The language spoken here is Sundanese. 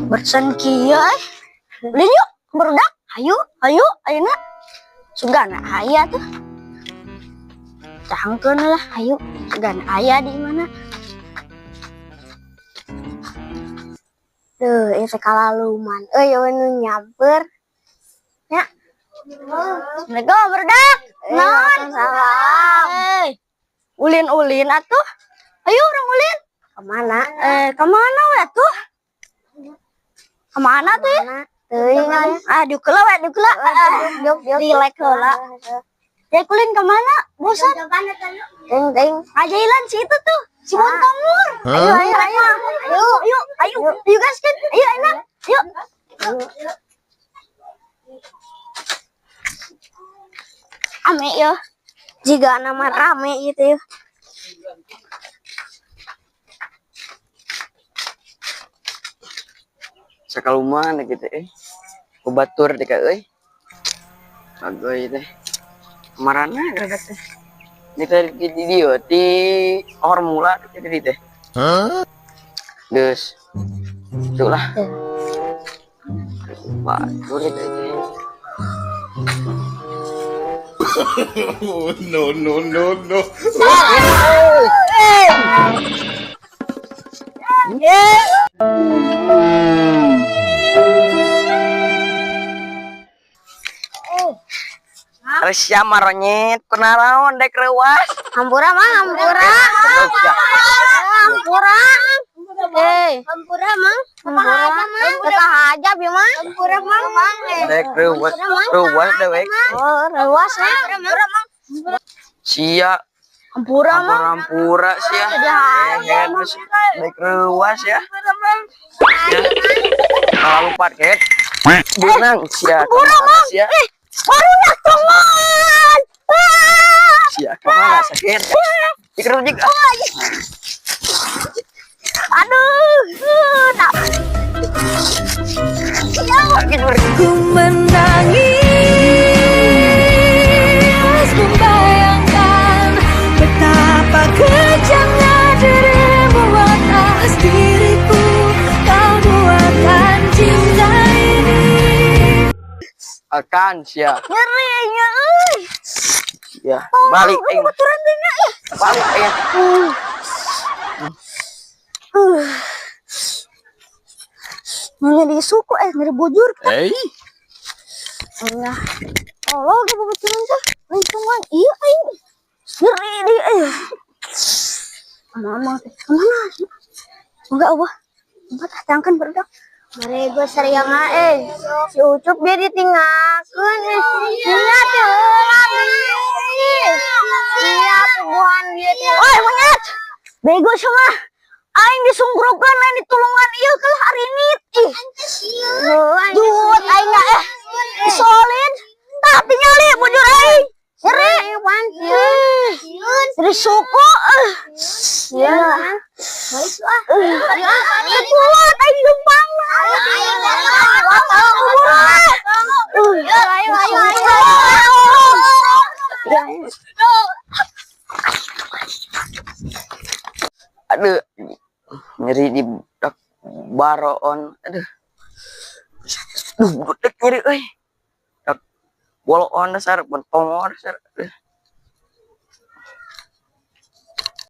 Bersen kieu eh. Ulin yuk, barudak. Hayu, hayu, ayeuna. Sugana aya tuh. Cangkeun lah, hayu. Sugana aya di mana? Duh, ieu teh kalaluman. Euy, euy nu nyamper. Ya. Assalamualaikum, barudak. Naon? Waalaikumsalam. Eh, ulin-ulin atuh. Ayo urang ulin. Kemana? Eh, kemana we atuh? Kemana tuh ya? Teuing. Ah, diuk heula we, diuk heula. Relax heula. Ya kulin kemana? Bosan. Teuing, teuing. Ngajailan si itu tuh, si Bontomur. Ayo, ayo, ayo. Ayo, ayo, ayo, ayo gaskeun. Ayo enak. Yuk. Ame ya. Jika nama rame gitu ya. Sakaluman gitu eh. Batur deh euy. Bagoy teh. Kamarana geura teh. Ini teh di dieu di Hormula teh di teh. Geus. Tuh lah. Batur teh teh. Oh, no, no, no, no. Resya maronyet kunaraon dek reuas. Hampura mang, hampura. Hampura. Eh, hampura mang. Hampura mang. Teu hajab ya mang. Hampura mang. Dek reuas. Reuas dewek. Oh, reuas ya. Sia Hampura mah. hampura sia. Eh, terus dek reuas ya. Ya. Kalau lupa ket. Benang sia. Hampura mang. Sia. Eh, barudak tongon. Ah. Sia kemana sakit? Dikerujik. Aduh, nah. Sakit ber. Ku menangis membayangkan betapa kejamnya dirimu atas diriku. Kau buatkan cinta ini. Akan sia. Nyeri nya euy. Ya, balik aing. Baturan teh nya. Balik aing. Nyeri suku nyeri bujur. Hey. Allah. Allah ge babaturan teh. Lingkungan ieu aing. Nyeri deui euy. Mama teh kemana? Enggak Allah. Enggak tah tangkan barudak. Merego seriang eh. Si Ucup dia ditinggalkeun eh. Sia teh heula deui. Sia puguhan dia teh. Oi monyet. Bego sama. Aing disunggrokeun lain ditulungan ieu kalah arinit. Ih. Duit aing na eh. Solid. Tah tingali bujur aing. Nyeri. Ih. Nyeri suku. Eh. Ya. Teu kuat aing lempang. Ayo, ayo, ayo. Aduh, nyeri di dak baroon. Aduh. Duh, bedek nyeri euy. Dak boloon dasar bentongor dasar. Aduh.